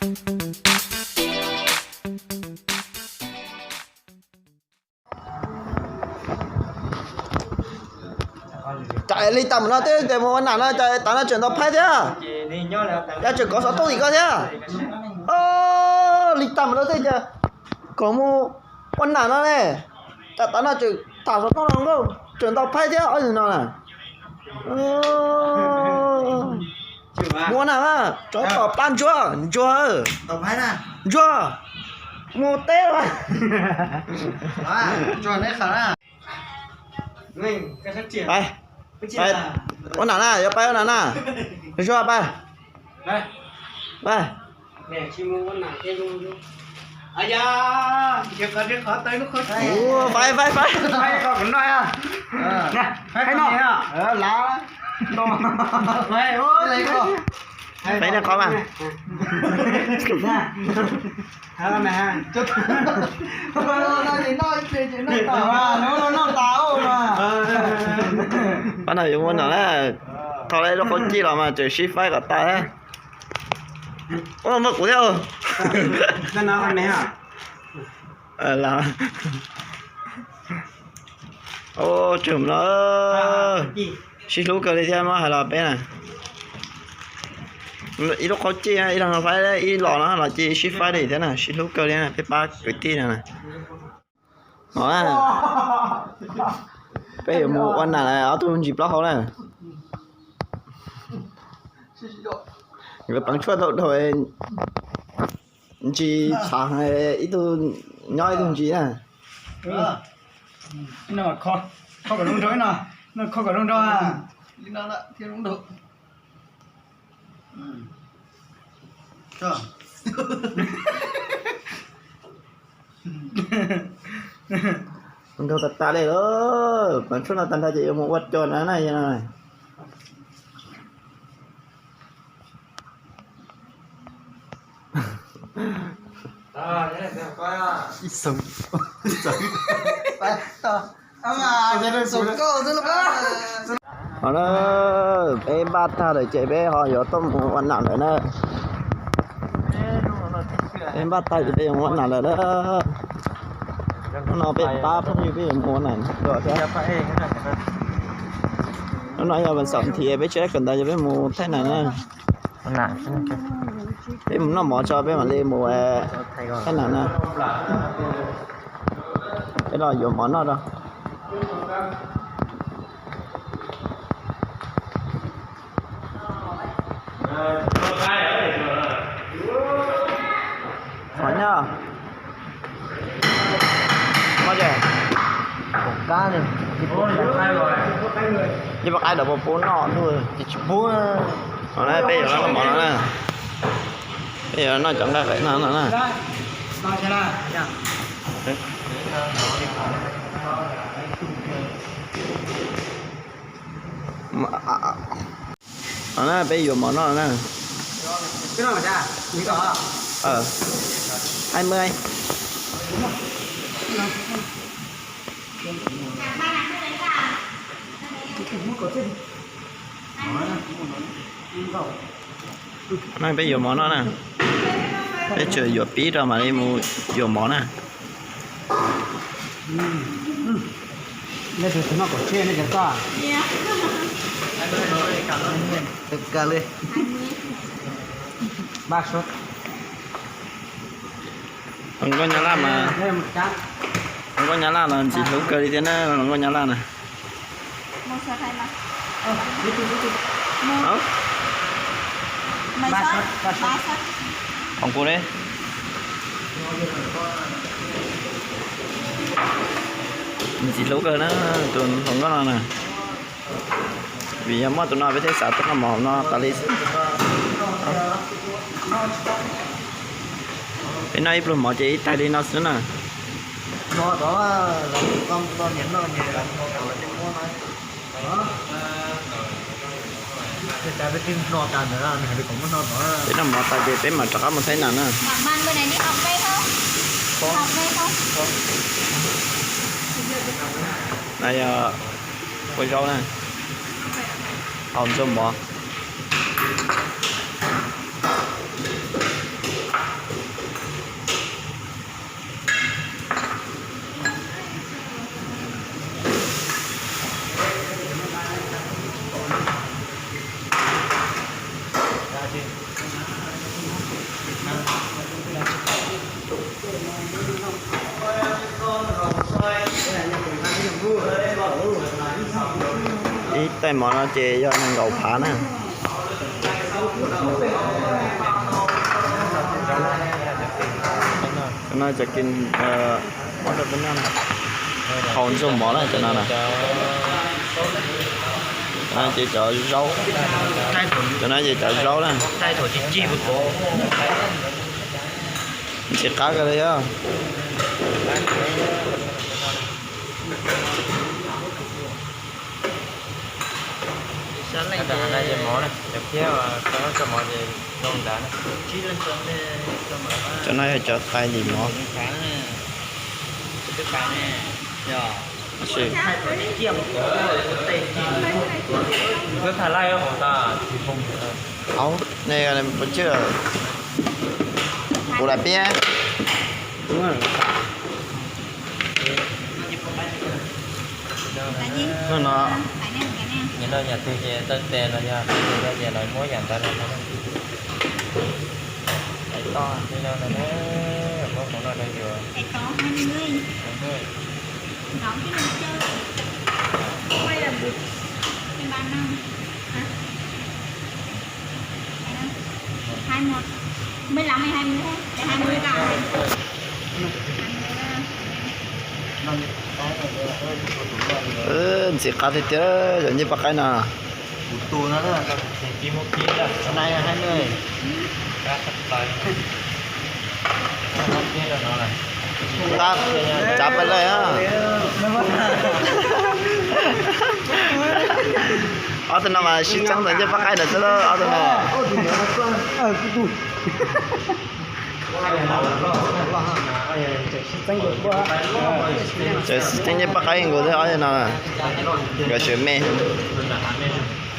Cas li tag mus no tej ces mus ua nam no cas tas no tseem ntaus phaib thiab, cas tseem kov xov tooj tim koj thiab. Li tag mus no tej ces kom mus ua nam no ne, cas tas no tseem tham xov tooj no nkauj tseem ntaus phaib thiab ob yam no na. Mus ua nam mas tsov tom plab ntsuag ntsuag ntsuag, mus teb. Ua nam na, yuav pab ua nam na, zuag pab. Faib faib faib. Faib nej qhov mas. Pab no yuav muab no na, thau lub qhaub cij los mas tseem sib faib kom tas. Muaj kuv thiab. Tsum no sib hlub kawg li thiab muab hais los peb na. Ib lub qhaub cij ib leeg faib ib los no los cia sib faib li thiab na, sib hlub kawg li peb pab kwv tij no na. No na, peb yuav mus ua nam ob tug ntsis plaub hau na. Nkawd pleev tshuaj tau dhau ntsis tshav, ib tug nyob ib tug ntsis na. Kho kom zoo nraug no, kho kom zoo nraug. Nraug tas tas li lawm, pleev tshuaj no tag nrho ces yuav mus ua co na na. Ho na, peb npaj tag lawm ces peb ho yuav tuaj mus ua nam lawm na. Peb npaj tag ces peb yuav mus ua nam lawm na. Hnub no peb pab phooj ywg peb yuav mus ua nam dua thiab. Hnub no yog vas xaum nthi peb tsis kawm ntawv ces peb mus thaij nam na. Peb mus noj mov tso peb mam li mus thaij nam na. Peb los yuav mov noj rau. Nyob, nyob ces, ces pab qaib dawm puas pub noj ntuj ces tsis pub. Peb yuav noj mov no na, peb yuav noj cov nqaij qev no no na. No na, peb yuav mov noj na. Hai mươi. No peb yuav mov noj na. Peb tsuas yuav pib rau mam li mus yuav mov na. Nej tus noj kaum tsib nej cov toj. Tus kawg li. Hluas nkauj Nyab Laj mas, hluas nkauj Nyab Laj los ntxim hlub kawg li thiab na, hluas nkauj Nyab Laj na. Hluas nkauj ne, ntxim hlub kawg na, tus hluas nkauj no na. Vim yog muaj tus no peb thiaj xav tuaj noj mov no tas li xwb. Peb noj ib pluag mov ces ib tais li no xwb na. Peb noj mov tas ces peb mam rov qab mus thaij nam na. No yog ua zaub na, hau ntxuaj mov. Tej mov no ces yog nees nkaum phav na. Cov no cov kis, muab rau peb noj na. Haus ntxuag mov na cov no na. Cov no ces cov zaub. Cov no ces cov zaub na. Ntxim qab kawg li os. Cov no yog cov tais lim mov. Au, nej pov tseg kuv lam piab. Hnub no, yam no yam twg ces tau tes los yog twg ces lawv muab yam ntawd los no. Muab qhov no rau yus. Ntxim qab tiag tiag cov ncej paj qaib no. Tab, tsav pais lawm. Ob tug no mas sib txeeb ntawm ncej paj qaib ntawd xwb lauj, ob tug no. Tseem sib txeeb ncej paj qaib nkaus thiab ob tug no. Nkawd tseem me.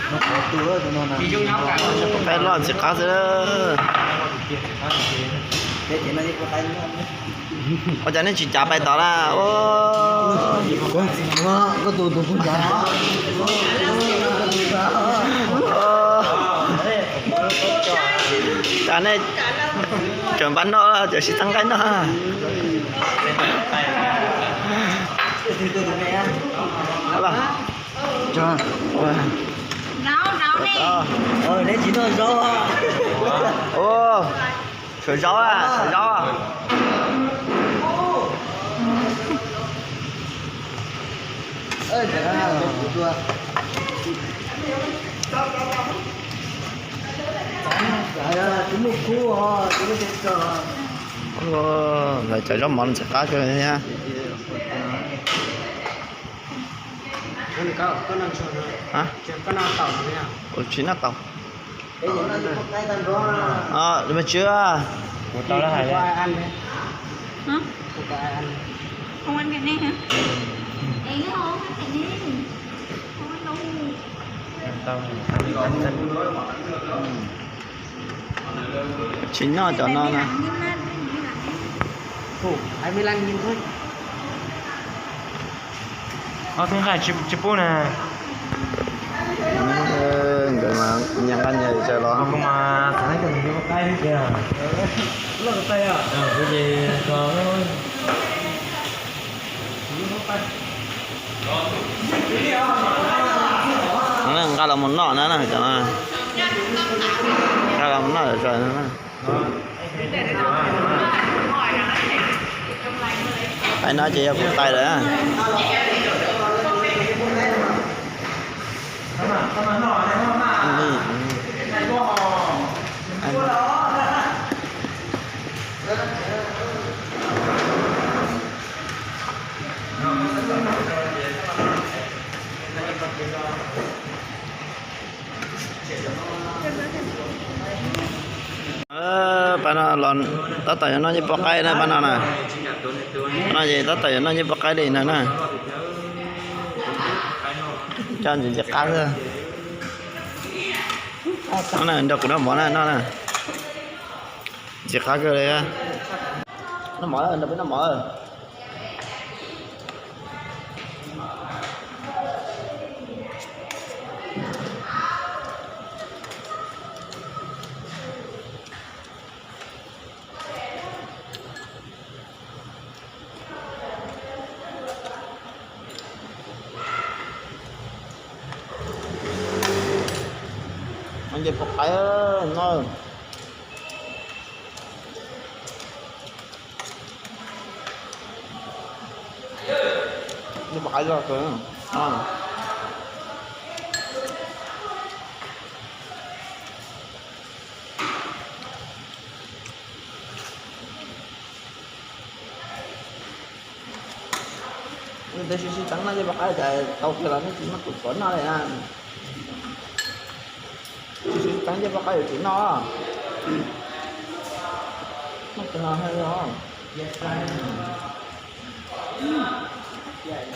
Paj qaib loj ntxim qab xwb. Ua cas nej tsis tsav pais tod na? Cas nej tseem npaj noj, tseem sib txeeb qaib noj. Suav zaub, suav zaub. Lawv cov zaub mov ntxim qab kawg thiab. Ua tsis noj tau. Mas tsw. Tsis noj cov no na. Ob tug nqaij tsis pub na. Nkawd mas nyias nqaij nyias tsaws los. Nqa los mus noj na, nqa los mus noj na. Ai no ces yog kuv tais lawm. Pab no los tab tom yuav noj ncej poj qaib na, pab no na. Pab no ces tab tom yuav noj ncej poj qaib li no na. Coj ntxim ntxim qab xwb. Noj na, nrog kuv noj mov na, noj na. Ntxim qab kawg li. Noj mov, nrog peb noj mov. Ces pom qaib no. Pom qaib los. Tab sis sib teev no ces pom qaib cas tau kiag los nej tsis muaj tus tuav noj li na. Sib teev ces pom qaib yuav tsis noj. Noj kiag los hais os.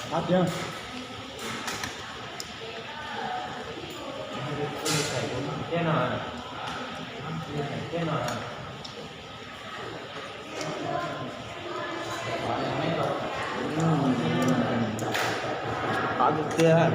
Qab tiag tiag.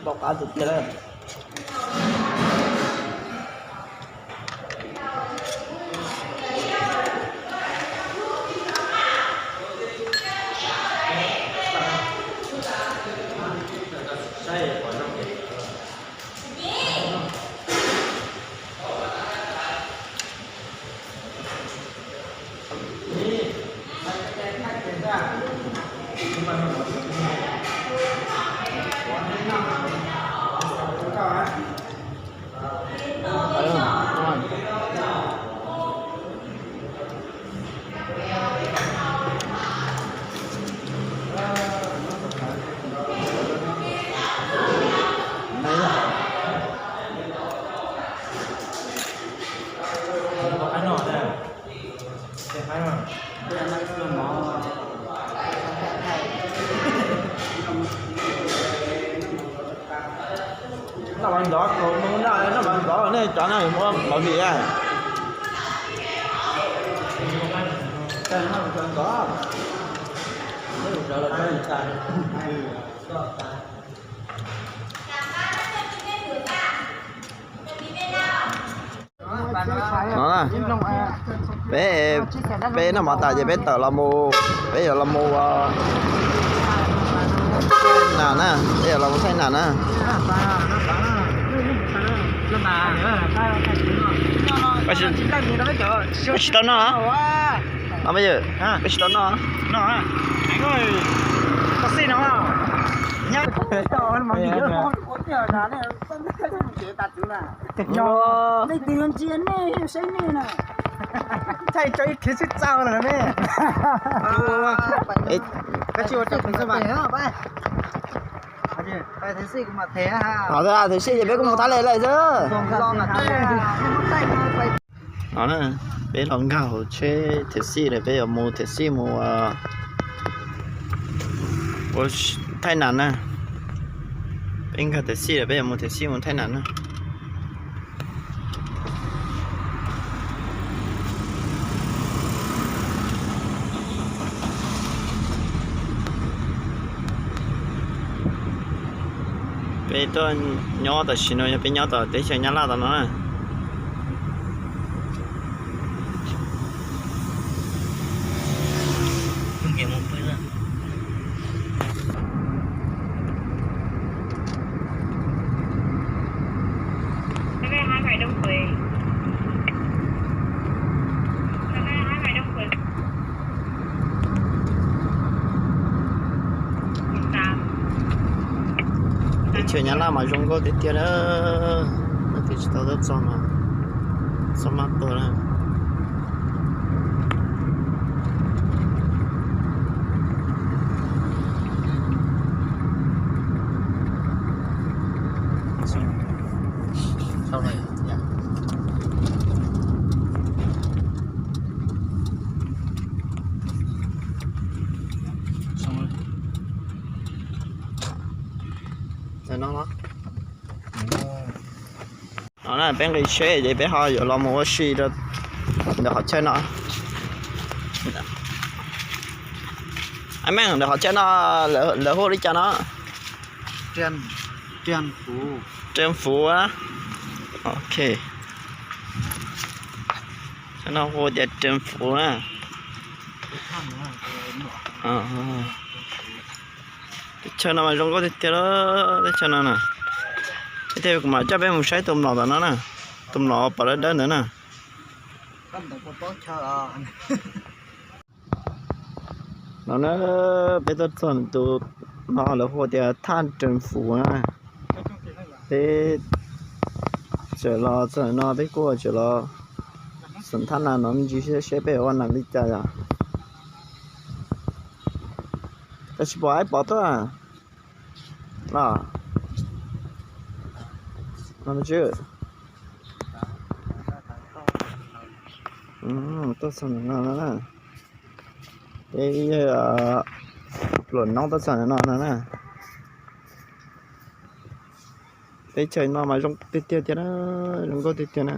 Pom qab tiag tiag lawm. Noj mas ntxov, noj mas ntxov nej cov no muab movie a. No, peb, peb noj mov tas ces peb tawm los mus, peb yuav los mus ua nas na, peb yuav los mus thaij nas na. Koj tsis tau noj? No, peb yawg, koj tsis tau noj? Nej twg ntsia nej saib nej na. Thaij tso ib khiav xwb txaus lawm ne. Thawj xij ces peb kuj mus thab le lawm xwb. No, peb los nkag hauv tsheb thawj xij lawm, peb yuav mus thawj xij mus ua thaij nas na. Peb nkag thawj xij lawm, peb yuav mus thawj xij mus thaij nas na. Peb tuaj nyob tam sim no yog peb nyob tom teb chaws Nyab Laj tom no na. Teb chaws Nyab Laj mas zoo nkauj tiag tiag na. Leej twg tsis tau tuaj txog mas txhob maj tuaj na. No na, peb nqis tsheb ces peb ho yuav los mus ua si rau Ntawm qhov chaw no, a meej, ntawm qhov chaw no lawv hu li cas no? Rem Fuv. Ok. Chaw no hu tias Rem Fuv na. Teb chaws no mas zoo nkauj tiag tiag, teb chaws no na. Ib pliag kuv mam coj peb mus saib tus mlom tom no na, tus mlom pom dawb dawb ntawd na. No na, peb tuaj txog tus no lawv hu tias Thaj Rem Fuv na. Peb tseem los txog no peb kuj tseem los xam thaj nas no me ntsis seb peb ua nas li cas yom. Tab sis pom ib pom tuaj los no, tuaj txog no na. Peb pluas noob tuaj txog no no na. Teb chaws no mas zoo tiag tiag tiag na, zoo nkauj tiag tiag na.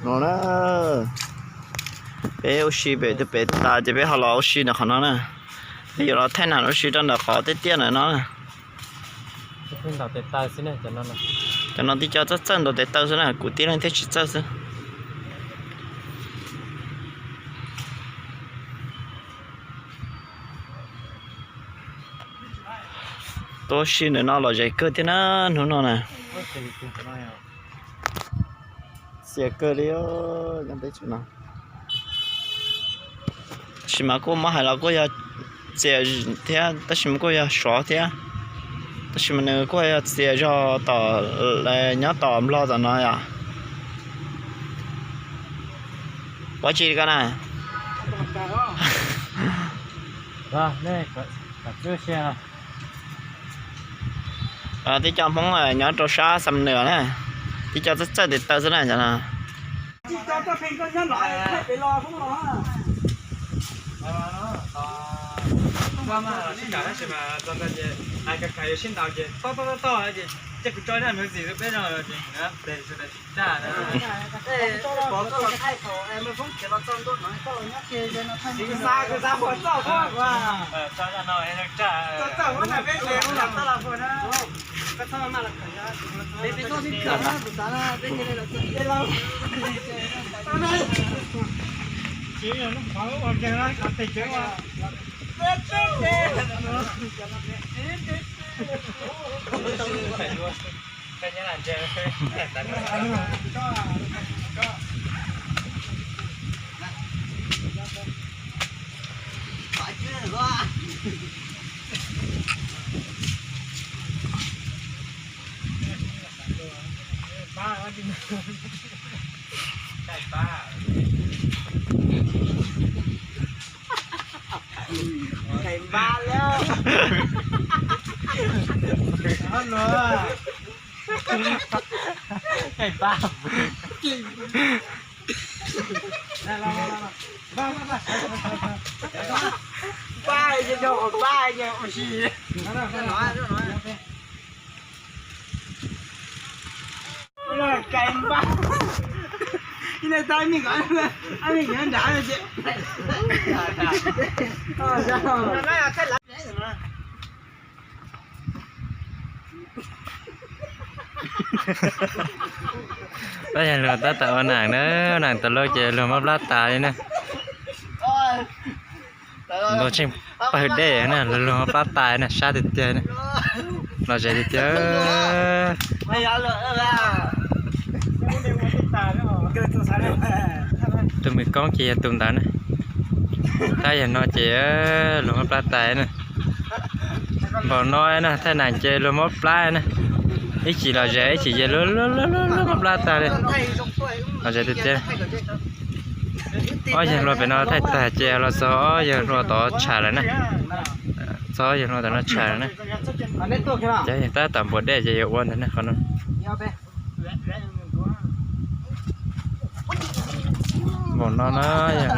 No na, peb ua si pem tus pem tas ces peb ho los ua si ntawm qhov no na. Peb yuav los thaij nas ua si rau ntawm qhov tiaj tiaj ntawm no na. Cov no tib co txawj txawj ntaus tes taw xwb na, kuv tib leeg thiaj tsis txawj xwb. Tuaj ua si ntawm no lom zem kawg thiab na, hnub no na. Xiam kawg li nyob teb chaws no. Tab sis mas kuj muab hais los kuj yog txias thiab, tab sis mas kuj yog sov thiab. Tab sis mas nws kuj yog txias zog tom, nyob tom nplog tom no yom. Ua tsi ko na? Tib co Hmoob nyob rau sab Xam Nws na, tib co txawj txawj tes taw xwb na cov no. Nqes npab lawm. Nqes npab. Npab, npab, ua si. Nqes npab. Ib leeg tau ib me nkaus, ib me nkaus nrad ces. Tab yog luag tab tom ua nas na, nas tas lauj ces luag mob plab tas li na. Luag tseem pawg dej na, luag mob plab tas na, sab tiag tiag na. Lom zem tiag tiag. Tus me koob ces yog tus ntawd na. Tab yog no ces luag mob plab tas na. Npaum no na, thaij nas ces luag mob plab na. Ib chim lom zem ib chim ces luag, luag, luag, luag mob plab tas li. Lom zem tiag tiag. Ob yawg hluas pem no thaij tag ces los txog ob yawg hluas tod tsham lawm na. Txog ob yawg hluas tom no tsham lawm na. Ces yog tab tom npuas dej ces yuav ua ntawd na qhov no. Npaum no na yog.